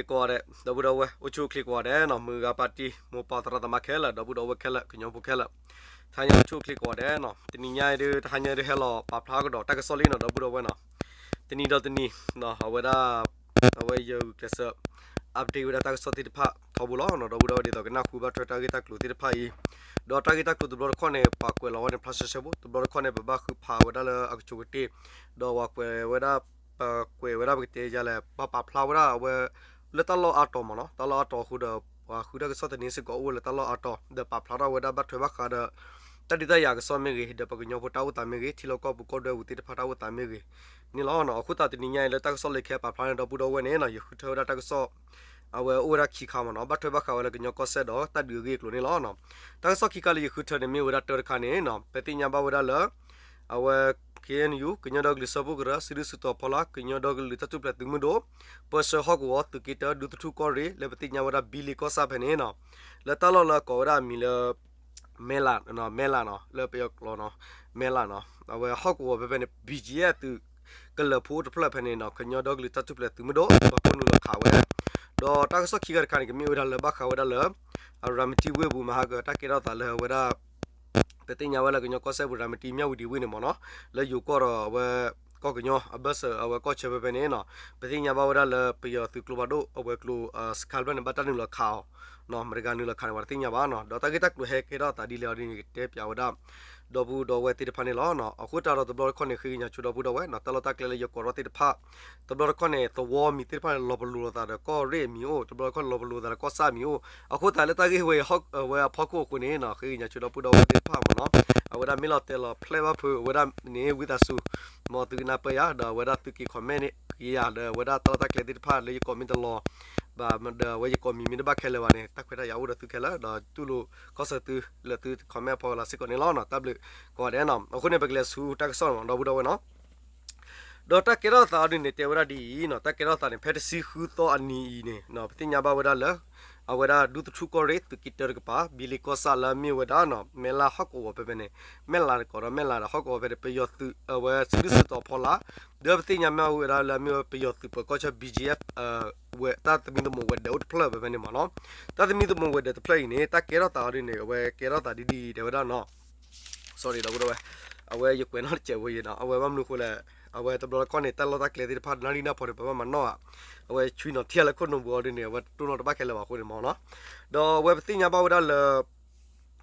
ကိးဂၤဒဲး ဒီပုၢ်ဒီဝဲၢ် အိၣ်ဆူၣ်အိၣ်ချ့ကိးဂၤဒဲးနီၤ, မုၢ်ဂၤပၢ်တံၤ မိၢ်ပၢ်သရၣ်သမါခဲလၢာ် ဒီပုၢ်ဒီဝဲၢ်ခဲလၢာ် ကညီဖိခဲလၢာ်, တဟါညါအိၣ်ဆူၣ်အိၣ်ချ့ကိးဂၤဒဲးနီၤ, တနံၤညါအံၤဒု တဟါညါဒုဟဲလီၤပာ်ဖျါကဒီးတၢ်ကစီၣ်လံနီၤ ဒီပုၢ်ဒီဝဲၢ်နီၤ, တနံၤဒီးတနံၤ အဝဲဒၣ် အဝဲယဂုာ်ကျဲးစၢး update ဝဲဒၣ်တၢ်ကစီၣ်သ့ၣ်တဖၣ်ထီဘိလီၤနီၤ, ဒီပုၢ်ဒီဝဲၢ် ဒ်သိးကနၢ်ဟူဘၣ်ထွဲတၢ်ဂ့ၢ်တၢ်ကျိၤသ့ၣ်တဖၣ်အံၤ, ဒီးတၢ်ဂ့ၢ်တၢ်ကျိၤတဘျီတခီၣ်န့ၣ် ပှၤကွဲးလီၤဝဲန့ၣ် ဖျါရှဲရှဲဖိ, တဘျီတခီၣ်န့ၣ် ပဘၣ်ဃုဖးဝဲဒၣ်လၢအကဆိးကတ့ၢ်, ဒီးပှၤကွဲးဝဲဒၣ် ပကွဲးဝဲဒၣ်ပကတဲယၤလဲၣ် ပှၤပာ်ဖျါဝဲဒၣ်အဝဲ လၢတၢ်လီၢ်အါတီၤမ့ၢ်နီၤ, တၢ်လီၢ်အါတီၤအဃိဒီး ပှၤဃုတၢ်ကစီၣ်သန့စ့ၢ်ကီးအိၣ်ဝဲလၢတၢ်လီၢ်အါတီၤ ဒီးပာ်ဖျါထီၣ်ဝဲဒၣ်ဘၣ်ထွဲဘၣ်ဃးဒီး တၢ်ဒုးတၢ်ယၤကစီၣ်မ့ၢ်ဂ့ၤ, ဒီးပှၤကညီဖိတၢ်အိၣ်သးမ့ၢ်ဂ့ၤ, ထံလီၢ်ကီၢ်ပူၤကီၢ်ဒွဲပူၤသ့ၣ်တဖၣ်တၢ်အိၣ်သးမ့ၢ်ဂ့ၤန့ၣ်လီၤ. အဃိသတးတနံၤညါအံၤလၢတၢ်ကစီၣ်လၢကဟဲပာ်ဖျါန့ၣ် ဒီပုၢ်ဒီဝဲၢ်န့ၣ်နီၤ, ယဃုထၢဝဲဒၣ်တၢ်ကစီၣ် အဝဲအိၣ်ဝဲဒၣ်ခံခါမ့ၢ်နီၤ, ဘၣ်ထွဲဘၣ်ဃးဝဲလၢကညီကီၢ်စဲၣ်ဒီးတၢ်ဒုးအဂ့ၢ်အကျိၤန့ၣ်လီၤ. တၢ်ကစီၣ်ခံခါလၢယဃုထၢန့ၣ်မ့ၢ်ဝဲဒၣ်တၢတခါန့ၣ်နီၤ, ပသ့ၣ်ညါဘၣ်ဝဲဒၣ်လၢ အဝဲ KNU ကညီဒီကလုာ်စၢဖှိၣ်ကရၢ စုဒုၣ်စုတီၤဖီလာ် ကညီဒီကလုာ်တၢ်ထူၣ်ဖျဲးသုးမုၢ်ဒိၣ် ပၢဆှၢဟီၣ်ကဝီၤ သုးက့တၢ ဒူသထူၣ်ကီၢ်ရ့ၣ် လၢပသ့ၣ်ညါဝဲဒၣ်ဘံလ့ကီၢ်ဆၣ်ဖဲန့ၣ်နီၤ, လၢတၢ်လီၢ်လၢအကိးဝဲဒၣ်အမံၤလၢ မဲလး, မဲလးနီၤ, လၢပယီၤကျိာ်နီၤ, မဲလးနီၤ, အဝဲဟီၣ်ကဝီၤဖဲဖဲန့ၣ် ဘံၣ်ကၠံယဲၢ် သုးကလၢၤဖိတဖျၢၣ်ဖဲန့ၣ်နီၤ, ကညီဒီကလုာ်တၢ်ထူၣ်ဖျဲးသုးမုၢ်ဒိၣ် ပှၤကိးနုာ်လီၤခးဝဲ ဒီးတၢ်ကစီၣ်ခံခါတခါန့ၣ် ကမ့ၢ်ဝဲဒၣ်လၢဘၣ်ဃးဝဲဒၣ်လၢ အရၤမတံဝ့ၢ်ပူၤ မဟါကတၢ်ကဲထီၣ်သးလၢအဝဲဒၣ် ပသ့ၣ်ညါဝဲလၢကညီကီၢ်စဲၣ်ပူၤ ရၤမတံ မၠၣ်ဝတံၤဝ့ၢ်န့ၣ်မ့ၢ်နီၤ, လၢယိၤကီၢ်ဒီးအဝဲ ကီၢ်ကညီအဘၢၣ်စၢၤ အဝဲကီၢ်ဆၢဖဲဖဲန့ၣ်နီၤ, ပသ့ၣ်ညါဘၣ်ဝဲဒၣ်လၢပယီၤသုးကျိဖးဒိၣ် အဝဲကျိ စခါဖျၢၣ်န့ၣ် ဘၣ်တၢ်နုာ်လီၤခးအီၤ, မတၤဂၤနုာ်လီၤခးန့ၣ် ပှၤတသ့ၣ်ညါဘၣ်နီၤ, ဒီးတၢ်ဂ့ၢ်တၢ်ကျိၤဟဲကဲထီၣ်သးဒ်လဲၣ်အီၤဒ်န့ၣ် ကတဲပၠးဝဲဒၣ် ဒီပုၢ်ဒီဝဲၢ်သ့ၣ်တဖၣ်န့ၣ်လီၤ. အဃိသတးဒီးတဘျီတခီၣ်န့ၣ် ဃ့ကညးဆိဒီပုၢ်ဒီဝဲၢ်နီၤ, တၢ်လီၢ်တၢ်ကျဲလၢယကိးထီၣ်သ့ၣ်တဖၣ် တဘျီတခီၣ်န့ၣ် သဝီမံၤသ့ၣ်တဖၣ်န့ၣ် လီၤပလိာ်လိာ်သးဒီးကီၢ်ရ့ၣ်အမံၤအိၣ်, တဘျီတခီၣ်န့ၣ် လီၤပလိာ်သးဒီးကီၢ်ဆၣ်အမံၤအိၣ်, အဃိသတးလၢတၢ်ဂ့ၢ်ဝဲအဝဲအဖီခိၣ်အဃိန့ၣ်နီၤ, ဃ့ကညးဆိဒီပုၢ်ဒီဝဲၢ်သ့ၣ်တဖၣ်မ့ၢ်နီၤ, အဝဲဒၣ်မ့ၢ်လီၤတဲာ်လီၤဖျဲၣ်ဘၣ်ဖုးဝဲဒၣ်န့ၣ် ဝံသးစူၤ မ်သုကနၢ်ပၢၢ်ယၤ ဒီးအဝဲဒၣ်သုက့ၤ comment န့ၣ် က့ၤယၤ ဒီးအဝဲဒၣ်တၢ်လီၢ်တၢ်ကျဲသ့ၣ်တဖၣ်လၢယကိးမ့ၢ်တလီၤ ဘၣ်ဒီးအဝဲယကိးမံၤမ့ၢ်တဘၣ်ခဲလၢာ်ဘၣ်န့ၣ် တၢ်ခွဲးတၢ်ယာ်အိၣ်ဒီးသုခဲလၢာ် ဒီးတူၢ်လိာ်ခီၣ်ဆၢသုလၢသု comment အဖီလာ်စ့ၢ်ကီးန့ၣ်လီၤနီၤ, တၢ်ဘျုးကိးဂၤဒဲးနီၤ, အဃိန့ၣ် ပကလဲၤဆူတၢ်ကစီၣ်န့ၣ်မ့ၢ်နီၤ ဒီပုၢ်ဒီဝဲၢ်နီၤ ဒီးတၢ်ကဲထီၣ်သးအီၤဒ်န့ၣ် တဲဝဲဒၣ်ဒ်အံၤနီၤ, တၢ်ကဲထီၣ်သးန့ၣ် ဖဲတဆံဃုသီအနံၤအံၤန့ၣ် ပသ့ၣ်ညါဘၣ်ဝဲဒၣ်လၢ အဝဲဒၣ်ဒူသထူၣ်ကီၢ်ရ့ၣ် သုးက့တၢတကပၤ ဘံလ့ကီၢ်ဆၣ်လၢအမ့ၢ်ဝဲဒၣ်နီၤ မဲလးဟီၣ်ကဝီၤဖဲဖဲန့ၣ် မဲလးတကိးဒီးမဲလးဒီးဟီၣ်ကဝီၤဖဲန့ၣ် ပယီၤသုး အဝဲစုဒုၣ်စုတီၤဖီလာ် ဒီးပသ့ၣ်ညါမ့ၢ်ဝဲဒၣ်လၢအမ့ၢ်ဝဲပယီၤသုးပၢၤကီၢ်ဆၢ ဘံၣ်ကၠံယဲၢ် ဝဲတၢ်သမံသမိးဝဲၤဒၢးအိၣ်တဖျၢၣ်ဖဲဖဲန့ၣ်မ့ၢ်နီၤ, တၢ်သမံသမိးဝဲၤဒၢးတဖျၢၣ်အံၤန့ၣ် တၢ်ကဲထီၣ်သးအီၤဒ်န့ၣ် အဝဲကဲထီၣ်သးဒ်ဒ်အံၤ တဲဝဲဒၣ်နီၤ sorry ဒီပုၢ်ဒီဝဲၢ်, အဝဲယကွဲးနီၣ်တစဲးဖိယံၤနီၤ, အဝဲဘၣ်မနုၤအဃိလဲၣ်, အဝဲတဘျီတခီၣ်န့ၣ် တၢ်လီၢ်တၢ်ကျဲသ့ၣ်တဖၣ် နၣ်ရံၣ်နၢ်ဖီန့ၣ် ပဘၣ်မၤနီၣ်ဧါ, အဝဲဆွံနီၤထံၣ်လၢခိၣ်နူာ်ပူၤအီၤဒ်န့ၣ် အဝဲတိၢ်နီၣ်တဘၣ်ခဲလၢာ်ဘၣ်အဃိန့ၣ်မ့ၢ်နီၤ, ဒီးအဝဲပသ့ၣ်ညါဘၣ်ဝဲဒၣ်လၢ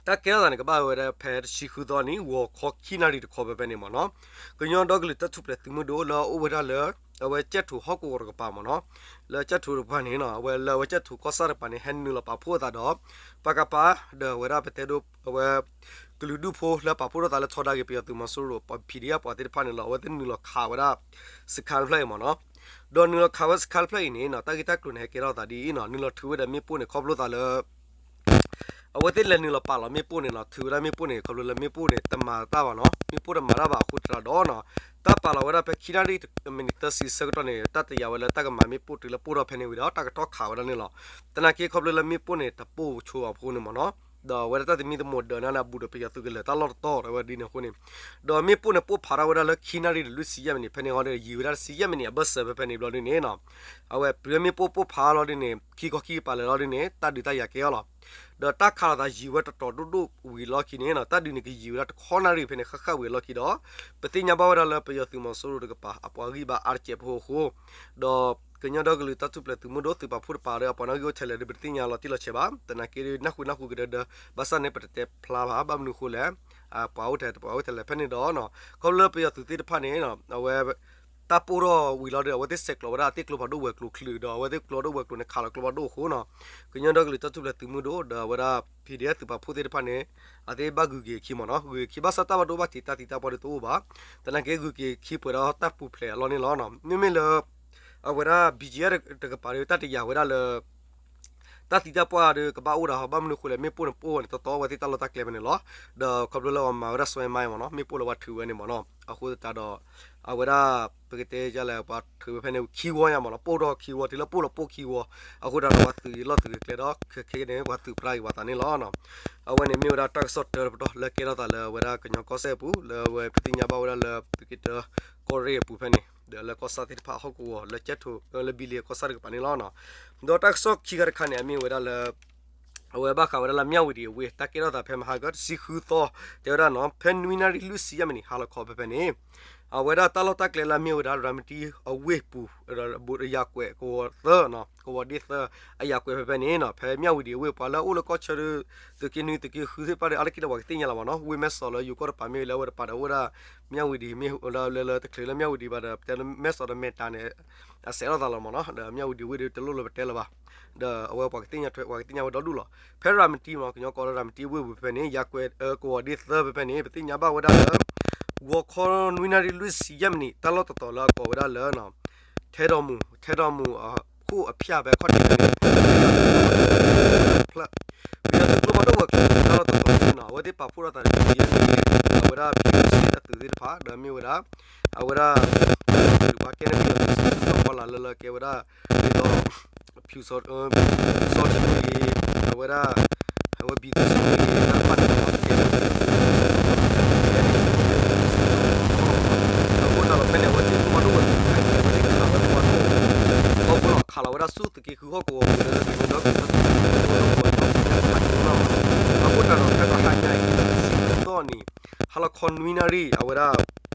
တၢ်ကဲထီၣ်သးန့ၣ် ကဘၣ်ဝဲဒၣ်ဖဲတဆံဃုသီနံၤ ဂီၤခီခံနၣ်ရံၣ်တခီဖဲဖဲန့ၣ်မ့ၢ်နီၤ, ကညီဒီကလုာ်တၢ်ထူၣ်ဖျဲးသုးမုၢ်ဒိၣ်လၢအအိၣ်ဝဲဒၣ်လၢ အဝဲကၠဲၣ်ထိၣ်ဟီၣ်ကဝီၤတကပၤမ့ၢ်နီၤ, လၢကၠဲၣ်ထိၣ်တကပၤန့ၣ်နီၤ အဝဲလၢအဝဲကၠဲၣ်ထိၣ်ကီၢ်ဆၣ်တကပၤန့ၣ် ဟဲနုာ်လီၤပာ်ဖှိၣ်အသးဒီး ပကပ ဒီးအဝဲဒၣ်ပတဲဒိ အဝဲ ကလုာ်ဒူၣ်ဖိလၢပာ်ဖှိၣ်ထီၣ်သးလၢထီဒါက့ၤပယီၤသုးမီၤစိရိၤ ပ PDF ပှၤသ့ၣ်တဖၣ်န့ၣ်လီၤ, အဝဲသ့ၣ်နုာ်လီၤခးဝဲဒၣ် စခါတဖျၢၣ်အံၤမ့ၢ်နီၤ, ဒီးနုာ်လီၤခးဝဲစခါတဖျၢၣ်အံၤန့ၣ်နီၤ တၢ်ဂ့ၢ်တၢ်ကျိၤန့ၣ် ဟဲကဲထီၣ်သးဒ်အံၤနီၤ, နုာ်လီၤထုးဝဲဒီးမ့ၣ်ပိၢ်န့ၣ် ခီဖျိသးလၢ အဝဲသ့ၣ်လဲၤနုာ်လီၤပာ်လီၤမ့ၣ်ပိၢ်န့ၣ်နီၤ, ထုးဝဲဒၣ်မ့ၣ်ပိၢ်န့ၣ် ခီဖျိလၢမ့ၣ်ပိၢ်န့ၣ် တမၤတၢ်ဘၣ်နီၤ, မ့ၣ်ပိၢ်တမၤတၢ်ဘၣ်အဃိသတးဒီးနီၤ, တၢ်ပာ်လီၤဝဲဒၣ်ဖဲခံနၣ်ရံၣ် မံးနံးသၢဆံဆၢကတီၢ်န့ၣ် တၢ်တယာ်ဝဲလၢတၢ်ကမၤမ့ၣ်ပိၢ်တုၤလၢပိၢ်ထီၣ်ဖဲန့ၣ်ဝံၤဒီး တၢ်ကထီၣ်ခးဝဲဒၣ်န့ၣ်လီၤ. သနာ်က့ခီဖျိလၢမ့ၣ်ပိၢ်န့ၣ် တပိၢ်ဆိဘၣ်အဃိန့ၣ်မ့ၢ်နီၤ, ဒီးအဝဲဒၣ်တၢ်သမံသမိးဒၢးန့ၣ်လၢအဘူးဒီးပယီၤသုးကလဲၤတၢ်လီၢ်တတီၤဒီးဝဲဒ်န့ၣ်အဃိန့ၣ်, ဒီးမ့ၣ်ပိၢ်န့ၣ်ပိၢ်ဖးထီၣ်ဝဲဒၣ်လၢခံနၣ်ရံၣ်ဒီးလွံၢ်ဆံယဲၢ်မံးနံး ဖဲန့ၣ်ဟီဒီးယံာ်ဝဲဒၣ်တဆံယဲၢ်မံးနံးအဘၢၣ်စၢၤဖဲဖဲန့ၣ်ဘျီဒ်န့ၣ်နီၤ, အဝဲတုၤလၢမ့ၣ်ပိၢ်ပိၢ်ဖးလီၤဒ်န့ၣ် ခံခီခံကပၤလၢာ်လီၤဒ်န့ၣ် တၢ်ဒုးတၢ်ယၤကဲအီၤလီၤ. ဒီးတၢ်ခးလိာ်သးယံာ်ဝဲတတီၤဒိၣ်ဒိၣ်ဝံၤလီၢ်ခံန့ၣ်နီၤ, တၢ်ဒုးန့ၣ်ကယံာ်ဝဲဒၣ်တခီနၣ်ရံၣ်ဖဲန့ၣ် ဃၣ်ဃၣ်ဝံၤအလီၢ်ခံဒီး ပသ့ၣ်ညါဘၣ်ဝဲဒၣ်လၢပယီၤသုးမီၤစိရိၤတကပၤ အပှၤဂံၢ်ဘါအါတစဲးဖိအဃိ ဒီးကညီဒီကလုာ်တၢ်ထူၣ်ဖျဲးသုးမုၢ်ဒိၣ်သုးပာ်ဖှိၣ်တကပၤဒီး အပှၤနီၣ်ဂံၢ်အိၣ်ထဲလဲၣ်ဒီး ပတသ့ၣ်ညါလီၤတံၢ်လီၤဆဲးဘၣ်. သနာ်က့ဒီး နၢ်ဟူနၢ်ဟူကဒၢဒၢ ဘၣ်ဆၣ်န့ၣ် ပတတဲဖျါဘၣ် ဘၣ်မနုၤအဃိလဲၣ်, ပှၤအိၣ်ထဲတပှၤအိၣ်ထဲလဲၣ် ဖဲန့ၣ်ဒီးနီၤ, ခီဖျိလၢပယီၤသုးသ့ၣ်တဖၣ်န့ၣ် အဝဲ တၢ်ပိၢ်ထီၣ်ဝံၤလီၤဒီး အဝဲသ့ၣ်ဆဲးကျိးဝဲဒၣ်အသ့ၣ်ကျိဖးဒိၣ်ဝဲၤကျိၤချုးဒီး အဝဲသ့ၣ်ကျိဖးဒိၣ်ဝဲၤကျိၤန့ၣ် ခးလီၤကျိဖးဒိၣ်အဃိနီၤ, ကညီဒီကလုာ်တၢ်ထူၣ်ဖျဲးသုးမုၢ်ဒိၣ်ဒီးအဝဲဒၣ် PDF သုးပာ်ဖှိၣ်သ့ၣ်တဖၣ်န့ၣ် အသ့ၣ်ဘၣ်ဂုၤက့ၤအခံမ့ၢ်နီၤ, ဂုၤက့ၤခံဘၣ်ဆၣ်တၢ်ဘၣ်ဒိဘၣ်ထံးတၢ်သံတၢ်ပှၢ်ဒီးတအိၣ်ဘၣ်. သနာ်က့ဂုၤက့ၤခံပှဲၤဒီးတၢ်ပူၤဖျဲးအလီၢ်န့ၣ်လီၤ. မ့မ့ၢ်လၢ အဝဲဒၣ် ဘံၣ်ကၠံယဲၢ် တကပၤဒီး တၢ်တယာ်ဝဲဒၣ်လၢ တၢ်သံတၢ်ပှၢ်ဒီးကဘၣ်အိၣ်ဒၣ်ဟီ ဘၣ်မနုၤအဃိလဲၣ်, မ့ၣ်ပိၢ်န့ၣ်ပိၢ်ဝဲန့ၣ် တီတီဝဲသ့ၣ်တၢ်လီၢ်တၢ်ကျဲဖဲန့ၣ်လီၤ. ဒီးခီဖျိလၢအမၤဝဲဒၣ်စွဲမါအံၤမ့ၢ်နီၤ, မ့ၣ်ပိၢ်လၢပှၤထုးဝဲန့ၣ်မ့ၢ်နီၤ, အဃိသတးဒီး အဝဲဒၣ် ပကတဲယလဲၣ် ပှၤထုးဝဲဖဲန့ၣ် ခံဝီညါမ့ၢ်နီၤ, ပိၢ်ထီၣ်ခံဝီ တုၤလၢပိၢ်လီၤပိၢ်ခံဝီ, အဃိသတးဒီးပှၤသုးလီၢ်သုးကျဲဒီး ခဲခဲန့ၣ် ပှၤသုးပြါက့ၤပှၤသးန့ၣ်လီၤ. အဝဲန့ၣ်မ့ၢ်ဝဲဒၣ်တၢ်ကစီၣ်တၢတပတီၢ်လၢကဲထီၣ်သးလၢအဝဲဒၣ်ကညီကီၢ်စဲၣ်အပူၤ လၢအဝဲပသ့ၣ်ညါဘၣ်ဝဲဒၣ်လၢသုးက့တၢကီၢ်ရ့ၣ်အပူၤဖဲန့ၣ် ဒီးလၢကီၢ်ဆၣ်သ့ၣ်တဖၣ်ဟီၣ်ကဝီၤ လၢကၠဲၣ်ထိၣ် လၢဘံလ့ၤကီၢ်ဆၣ်တကပၤန့ၣ်လီၤ. ဒီးတၢ်ကစီၣ်ခံခါတခါန့ၣ် အမ့ၢ်ဝဲဒၣ်လၢ အဝဲဘၣ်ဃးဝဲဒၣ်လၢမၠၣ်ဝံၤဒံးအဝ့ၢ် တၢ်ကဲထီၣ်သးဖဲမဟါကတဆံဃုသီ တဲဝဲဒၣ်နီၤ ဖဲနွံနၣ်ရံၣ်လွံၢ်ဆံယဲၢ်မံးနံး ဟါလီၤခီဖဲဖဲန့ၣ် အဝဲဒၣ်တၢ်လီၢ်တၢ်ကျဲလၢအမ့ၢ်ဝဲဒၣ် ရၤမတံအဝ့ၢ်ပူၤ ဘူးတယၤကွဲးကဝီၤသၢ ကဝီၤဒ့သၢ အယၤကွဲးဖဲဖဲန့ၣ်နီၤ ဖဲမၠၣ်ဝံၤဒံးအဝ့ၢ် ပှၤလၢအအိၣ်လၢကီၢ်ဆၢ သုးက့နွံ သုးက့ဃုသ့ၣ်တဖၣ်ဒီး အါတက့ၢ်ဒီးပှၤကသ့ၣ်ညါလီၤမးနီၤ ဝ့ၢ်မဲၢ်စီးလၢယိၤကီၢ်တပၤမ့ၢ်လၢအဝဲတပၤဒီးအိၣ်ဝဲဒၣ် မၠၣ်ဝံၤဒံးမ့ၢ်လၢ လၢတချုးလၢမၠၣ်ဝံၤဒံးဘၣ်ဒီး ပတဲလၢမဲၢ်စီးဒီးမဲာ်တၤန့ၣ် အစဲးထီၣ်သးလီၤမးနီၤ ဒီးမၠၣ်ဝံၤဒံးဝ့ၢ်ဒီးတလိၣ်လၢပတဲလၢၤဘၣ် ဒီးအဝဲပှၤကသ့ၣ်ညါထွဲ ပှၤကသ့ၣ်ညါဝဲဒီဒူၣ်လီၤ ဖဲရၤမတံမး ကညီကိးလၢရၤမတံဝ့ၢ်ပူၤဖဲန့ၣ် ယၤကွဲးကဝီၤဒ့သၢဖဲဖဲန့ၣ် ပသ့ၣ်ညါဘၣ်ဝဲဒၣ်လၢ ဂီၤခီနွံနၣ်ရံၣ်လွံၢ်ဆံယဲၢ်မံးနံး တၢ်လီၢ်တတီၤလၢအကိးဝဲဒၣ်လၢ ထဲတော်မူ ထဲတော်မူ အခိၣ်အဖၠၣ်ဖဲခီၣ်ထံးန့ၣ် ဖျၢၣ် ပယီၤသုးကျိဖးဒိၣ်ဝဲၤကျိၤတၢ်လီၢ်တတီၤန့ၣ်နီၤ အဝဲသ့ၣ်ပာ်ဖှိၣ်ထီၣ်သးဒီး ပယီၤသုး အဝဲဒၣ် ပယီၤသုးအသုးသ့ၣ်တဖၣ် ဒီးမ့ၢ်ဝဲဒၣ် အဝဲဒၣ် ပှၤကဲန့ၣ် ပယီၤသုးစုဖီလာ်လၢလၢကဲဝဲဒၣ် ဒ်သိး ဖၠူစီ စီထၢၣ်န့ၣ် အဝဲဒၣ် အဝဲဘံသူစီန့ၣ် တၢ်တဖၣ်န့ၣ် အဃိသတးဒီးဖဲန့ၣ် အဝဲသ့ၣ်ကျိဖးဒိၣ်ဝဲၤကျိၤ အဝဲသ့ၣ်ခးဝဲကျိဖးဒိၣ် ခးလီၤဝဲဒၣ်ဆူသုးက့ဃုဟီၣ်ကဝီၤပူၤလၢ ကညီဒီကလုာ်တၢ်ထူၣ်ဖျဲးသုးမုၢ်ဒိၣ် အဃိသတးဒီးဖဲပဟါညါအံၤ တဆံသီန့ၣ် ဟါလီၤခီနွံနၣ်ရံၣ် အဝဲဒၣ်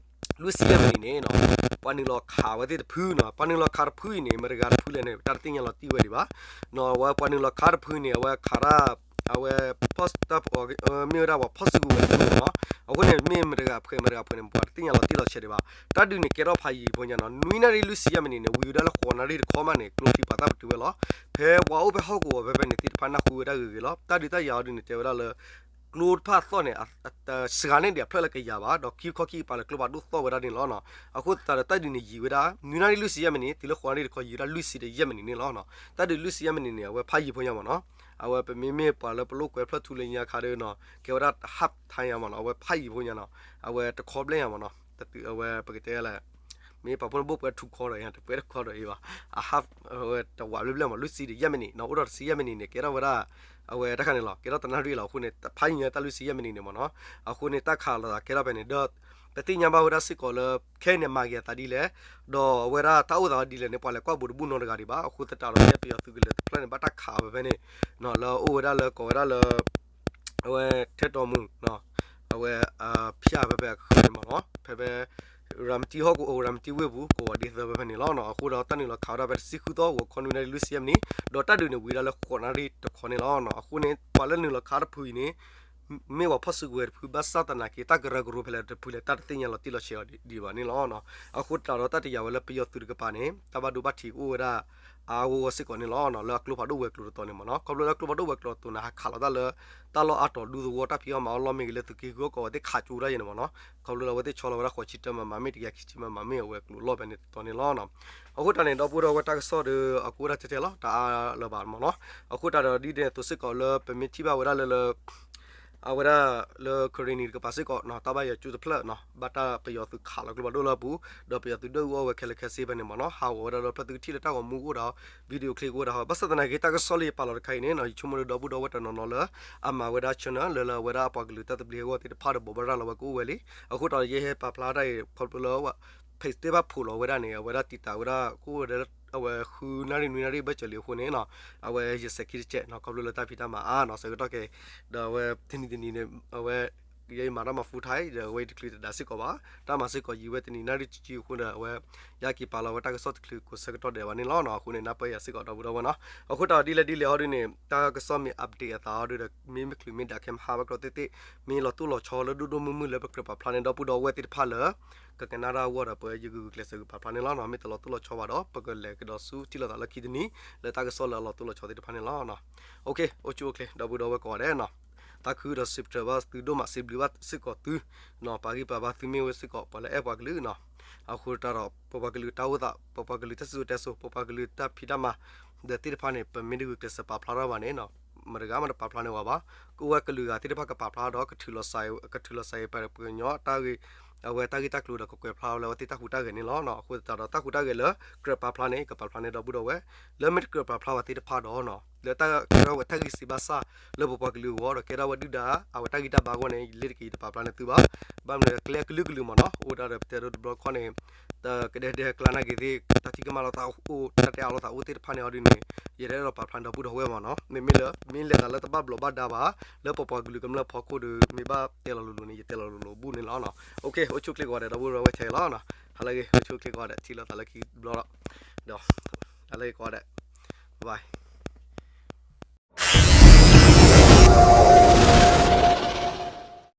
လွံၢ်ဆံယဲၢ်မံးနံးန့ၣ်နီၤ ပှၤနုာ်လီၤခးဝဲသ့ၣ်တဖုနီၤ ပှၤနုာ်လီၤခးတဖုအံၤန့ၣ် မတၤတဂၤတဖုလဲၣ်န့ၣ် တၢ်တသ့ၣ်ညါလီၤတံၢ်ဝဲဒံးဘၣ် နီၤ အဝဲပှၤနုာ်လီၤခးတဖုန့ၣ် အဝဲခးတၢ် အဝဲ မ့ၢ်ဝဲဒၣ်ပှၤဖီၣ်စုကဝဲၤတဖုန့ၣ်နီၤ အဃိန့ၣ် မ့ၢ်မတၤတဂၤဖှဲးမတၤတဂၤဖှဲးန့ၣ် ပှၤတသ့ၣ်ညါလီၤတံၢ်လီၤဆဲးဒံးဘၣ် တၢ်ဒုးန့ၣ်ကဲထီၣ်ဖးယံာ်ဖိညါနီၤ နွံနၣ်ရံၣ်လွံၢ်ဆံယဲၢ်မံးနံးန့ၣ် ဝံၤဝဲဒၣ်လၢဃိးနၣ်ရံၣ်တခီမးန့ၣ် ကျိချံပာ်သၣ်ပတုာ်ဝဲလီၤ ဖဲပှၤအိၣ်ဖဲဟီၣ်ကဝီၤဖဲဖဲန့ၣ်သ့ၣ်တဖၣ်နၢ်ဟူဝဲဒၣ်ဂ့ၤဂ့ၤလီၤ တၢ်ဒုးတၢ်ယၤအီၤဒုးန့ၣ် တဲဝဲဒၣ်လၢ ကျိတဖၣ်သီၣ်န့ၣ် စှၤန့ၢ်ဒံးအဖျၢၣ်လၢကယၤဘၣ် ဒီးခံခီခံကပၤလၢကျိဖးဒိၣ်သီၣ်ဝဲဒၣ်န့ၣ်လီၤ. အဃိသတးဒီးတၢ်ဒုးန့ၣ်ယံာ်ဝဲဒၣ် နွံနၣ်ရံၣ်လွံၢ်ဆံယဲၢ်မံးနံး တုၤလၢဃိးနၣ်ရံၣ်တခီ ယံာ်ဝဲဒၣ်လွံၢ်ဆံဒီးယဲၢ်မံးနံးန့ၣ်လီၤ. တၢ်ဒုးလွံၢ်ဆံယဲၢ်မံးနံးန့ၣ် အဝဲဖးယံာ်ဖိညါမးနီၤ. အဝဲပမ့မ့ၢ်ပှၤလၢပလိာ်ကွဲဖျၢၣ်ထူလၢညါခါဒီးနီၤ ကဲဝဲဒၣ် half time ညါမးနီၤ အဝဲဖးယံာ်ဖိညါနီၤ. အဝဲတခီဘျဲၣ်ညါမးနီၤ အဝဲပကတဲလဲၣ် မ့ၢ်ပှၤဖိန့ၣ်ဘိၣ်ပှဲၤထူခီဒီး တပှဲၤတခီဒီးအံၤဘၣ် အ half အဝဲတဝးဘျဲၣ်ဘျဲၣ်မး လွံၢ်ဆံဒီးယဲၢ်မံးနံးနီၤ အိၣ်ဒီးတဆံယဲၢ်မံးနံးန့ၣ် ကဲထီၣ်ဝဲဒၣ် အဝဲတၢ်ခါန့ၣ်လီၤ ကဲထီၣ်တနၣ်ရံၣ်လီၤ. အဃိန့ၣ် ဖးယံာ်ညါတၢ်လွံၢ်ဆံယဲၢ်မံးနံးန့ၣ်မးနီၤ. အဃိန့ၣ် တၢ်ခးလိာ်သးကဲထီၣ်ဖဲန့ၣ် ဒီး ပသ့ၣ်ညါဘၣ်ဝဲဒၣ်စ့ၢ်ကီးလၢ ခဲအံၤန့ၣ်မၤက့ၤအသးဒ်လဲၣ် ဒီးအဝဲဒၣ်တၢ်အိၣ်သးဒ်လဲၣ်န့ၣ် ပှၤလဲၤကွၢ်ဘူးတဘူၣ်နီတဂၤဒံးဘၣ်. အဃိသတးဒီး ကဲပယီၤသုးကလၢၤတဖျၢၣ်န့ၣ် ဘၣ်တၢ်ခးဖဲဖဲန့ၣ် လၢအအိၣ်ဝဲဒၣ်လၢကိးဝဲဒၣ်လၢ အဝဲထဲတော်မူ အဝဲ ဖၠၣ်ဖဲဖဲအဃၢၤန့ၣ်မးနီၤ ဖဲဖဲ ရၤမတံဟီၣ်ကဝီၤ ရၤမတံဝ့ၢ်ပူၤ ကဝီၤဒ့သၢဖဲဖဲန့ၣ်လီၤ. အဃိဒီးတၢ်နုာ်လီၤခးဝဲဒၣ်ဖဲတဆံဃုသီ ဂီၤခီနွံနၣ်ရံၣ်လွံၢ်ဆံယဲၢ်မံးနံး ဒီးတၢ်ဒုးန့ၣ်ဝံၤဒၣ်လၢဃိးနၣ်ရံၣ်တခီန့ၣ်လီၤ. အဃိန့ၣ် ပှၤလၢနုာ်လီၤခးတဖုအံၤန့ၣ် မ့ၢ်ပှၤဖီၣ်စုကဝဲၤတဖု ဘၣ်ဆၣ်သနာ်က့ တၢ်ကရၢကရိဖဲလဲၣ်တဖုလဲၣ် တၢ်တသ့ၣ်ညါလီၤတံၢ်လီၤဆဲးအီၤဒံးဘၣ်န့ၣ်လီၤ. အဃိသတးဒီးတၢ်တယာ်ဝဲလၢပယီၤသုးတကပၤန့ၣ် တၢ်ဘၣ်ဒိဘၣ်ထံးကအိၣ်ဝဲဒၣ် အါအါဂီၢ်ဂီၢ်စ့ၢ်ကီးန့ၣ်လီၤ. လၢအကျိဖးဒိၣ်ဝဲၤကျိၤတတီၤန့ၣ်မးနီၤ ခီဖျိလၢအကျိဖးဒိၣ်ဝဲၤကျိၤတတီၤန့ၣ် ဟးခးလီၤတၢ်လၢ တၢ်လီၢ်အါတီၤဒူသဝီ တၢ်ဖံးအီၣ်မၤအီၣ်လီၢ်မ့ၢ်ဂ့ၤ လၢသုးက့ဃုအီၣ်ကဝီၤသ့ၣ်ခးကၠိတၢ်ယဲၢ်န့ၣ်မးနီၤ ခီဖျိလၢအဝဲသ့ၣ်ဆီလီၤဝဲဒၣ်ဃိးဆံတၢမးမးမ့ၢ်တကယၤခံဆံမးမးမ့ၢ်အဝဲၤကျိၤလီၢ်ဖဲန့ၣ်တတီၤန့ၣ်လီၤ. အဃိတၢ်န့ၣ် ဒီပုၢ်ဒီဝဲၢ်တၢ်ကစီၣ်ဒီး အကအိၣ်ဒၣ်ထဲထဲလီၤ တအါလၢၤဘၣ်မးနီၤ. အဃိတၢ်ဒီးဒ်န့ၣ်အသိးစ့ၢ်ကီးလၢပမ့ၢ်ထံၣ်ဘၣ်ဝဲဒၣ်လၢလၢ အဝဲဒၣ်လၢကရ့ၣ်နံၤတကပၤစ့ၢ်ကီးနီၤ တၢ်ဘၣ်ယွၤကၠိတဖျၢၣ်နီၤ ဘၣ်တၢ်ပယီၤသုးခးလီၤကျိဖးဒိၣ်လၢအပူၤ ဒီးပယီၤသုးဒွဲၣ်အူအီၣ်ဝဲခဲလၢာ်ခဲဆ့ဖဲန့ၣ်မးနီၤ ဟးဂီၤဝဲဒၣ်ဒီးဖျၢၣ်သုကထံၣ်လၢတၢ်ဂီၤမူကအိၣ်ဒီး video clip ကအိၣ်ဒီး ဘၣ်ဆၣ်သနာ်က့တၢ်ကစီၣ်လၢယပာ်လီၤတခါအံၤန့ၣ်နီၤ ယဆိကမိၣ်ဒီးဒီပုၢ်ဒီဝဲၢ်တနီၤနီၤလၢ အမၤဝဲဒၣ် channel လၢလၢအဝဲဒၣ်အပှၤကလုာ်တၢ်သဘျ့အဂီၢ်သ့ၣ်တဖၣ်ဒီးဘိးဘၣ်ရၤလီၤဝဲကအိၣ်ဝဲလံ. အဃိဒီးယဟဲပာ်ဖျါတၢ်အံၤ ခီဖျိလၢ page သ့ၣ်တဖၣ်ဖိးလီၤဝဲဒၣ်န့ၣ် အဝဲဒၣ်တံာ်တာ်ဝဲဒၣ်ကအိၣ်ဝဲဒၣ်လၢ အဝဲဃုနၣ်ရံၣ်နွံနၣ်ရံၣ်ဘၢၣ်စၢၤလံအဃိန့ၣ်နီၤ အဝဲယစဲးခံတစဲးနီၤ ခီဖျိလၢတၢ်ဖံးတၢ်မၤအါနီၤ ဆၢကတီၢ်ခဲအံၤ ဒီးအဝဲတနံၤတနံၤန့ၣ် အဝဲ ယဲယမၤတၢ်မၤ full time ဒီးအဝဲယတချုးတဒါစ့ၢ်ကီးဘၣ် တၢ်မၤစ့ၢ်ကီးယံာ်ဝဲတနံၤနၣ်ရံၣ်တဆံအဃိဒီး အဝဲ ယက့ၤပာ်လီၤဝဲတၢ်ကစီၣ်တချုးကိးဆၢကတီၢ်ဒဲးဘၣ်န့ၣ်လီၤနီၤ. အဃိန့ၣ် နၢ်ပၢၢ်ယၤစ့ၢ်ကီးဒီပုၢ်ဒီဝဲၢ်နီၤ. အဃိတၢ်ဒ်လဲၣ်ဒ်လဲၣ်ဟီဒုန့ၣ် တၢ်ကစီၣ်မ့ၢ် update အသးဟီဒုဒီး မ့ၢ်မ့ၢ်ချုးမ့ၢ်ဒၣ်ခဲမဟါဘၣ်ကျိသ့ၣ်သ့ၣ် မ့ၢ်လီၤတိၢ်လီၤဆီလၢဒိၣ်ဒိၣ်မုၢ်မုၢ်လၢပကြၢးပာ်ဖျါန့ၣ် ဒီပုၢ်ဒီဝဲၢ်သ့ၣ်တဖၣ်လၢ ကကနၣ်တၢ်အဂီၢ်ဒီး ပယဂုာ်ကျဲးစၢးဂုာ်ပာ်ဖျါန့ၣ်လီၤနီၤ. မ့ၢ်တလီၤတိၢ်လီၤဆီဘၣ်ဒီး ပကလဲၤကဒီးဆူထံၣ်လိာ်သးလၢခံတနံၤ လၢတၢ်ကစီၣ်လၢအလီၤတိၢ်လီၤဆီသ့ၣ်တဖၣ်န့ၣ်လီၤ. အိၣ်ဆူၣ်အိၣ်ချ့ ဒီပုၢ်ဒီဝဲၢ်ကိးဂၤဒဲးနီၤ. တၢ်ခုဒီးစံးပတြၢၤဘၣ်သုဒိၣ်မး စံးဘျုးဘၣ်စ့ၢ်ကီးသု ပာ်ဂံၢ်ပာ်ဘါသုမ့ၢ်ဝဲစ့ၢ်ကီး ပှၤလၢအဲၣ်ပှၤကလုာ်နီၤ. အဃိတၢ်ဒီး ပပှၤကလုာ်တၢ်အိၣ်သး ပပှၤကလုာ်တၢ်စံၣ်စိၤတဲစိၤ ပပှၤကလုာ်တၢ်ဖံးတၢ်မၤ ဒီးသ့ၣ်တဖၣ်န့ၣ် ပမ့ၢ်တဂုာ်ကျဲးစၢးပာ်ဖျါထီၣ်ဘၣ်န့ၣ် မတဂၤမးတပာ်ဖျါန့ၢ်ဝဲဘၣ်. ကအိၣ်ဝဲကလုာ်ဂၤသ့ၣ်တဖၣ်ကပာ်ဖျါဒီး ကထုးလီၤစးအံၤ ကထုးလီၤစးအံၤ ပပှၤကညီတၢ်ဂ့ၢ် အဝဲတၢ်ဂ့ၢ်တၢ်ကျိၤဒီး ကကွဲးဖျါလၢအဝဲသ့ၣ်တၢ်ဟူးတၢ်ဂဲၤန့ၣ်လီၤ. အဃိသတးဒီး တၢ်ဟူးတၢ်ဂဲၤလၢ ကြၢးပာ်ဖျါန့ၣ် ကပာ်ဖျါန့ၢ်ဒီပုၢ်ဒီဝဲၢ် လၢမ့ၢ်တကြၢးပာ်ဖျါဘၣ်သ့ၣ်တဖၣ်ဒီး လၢတၢ်ကဲထီၣ်ဝဲတၢ်ဂံၢ်စံးဘၣ်စၢ် လၢပပှၤကလုာ်အဂီၢ်ဒီး ကဲထီၣ်ဝဲဒုၣ်ဒါ အဝဲတၢ်ဂံၢ်တၢ်ဘါအဂီၢ်န့ၣ် လ့ၤတက့ၤယတပာ်ဖျါန့ၢ်သုဘၣ်. ဘၣ်မနုၤလဲၣ် ကျဲအကလုာ်ကလုာ်မ့ၢ်နီၤ အိၣ်ဒၣ်ဒီးပတဲဒိတဘျီတခီၣ်န့ၣ် တကဒဲဒဲကျါနာ်က့ၤသ့ၣ် တၢ်ထံၣ်ကမၣ်လိာ်သးအိၣ် တၢ်တဲအါလိာ်သးအိၣ်သ့ၣ်တဖၣ်န့ၣ်အီၤဒ်န့ၣ် ယတအဲၣ်ဒိးပာ်ဖျါဒီပုၢ်ဒီဝဲၢ်မ့ၢ်နီၤ မ့မ့ၢ်လၢ မ့ၢ်လဲၤသးလၢတဘၣ်ဘျီးဘၣ်ဒါဘၣ် လၢပပှၤကလုာ်ကမျၢၢ်ဖီခိၣ်ဒီး မ့ၢ်ဘၣ်တဲလီၤလိၤလိၤန့ၣ် ယတဲလီၤလိၤလိၤဘူၣ်န့ၣ်လီၤ. အိၣ်ဆူၣ်ချ့ကိးဂၤဒဲး ဒီပုၢ်ဒီဝဲၢ်ထဲလီၤ. ဟါလၢအဂ့ၤ အိၣ်ဆူၣ်ချ့ကိးဂၤဒဲး ထံၣ်လိာ်သးလၢခံဘျီလီၤ. ဒီး ဟါလၢအဂ့ၤကိးဂၤဒဲး bye.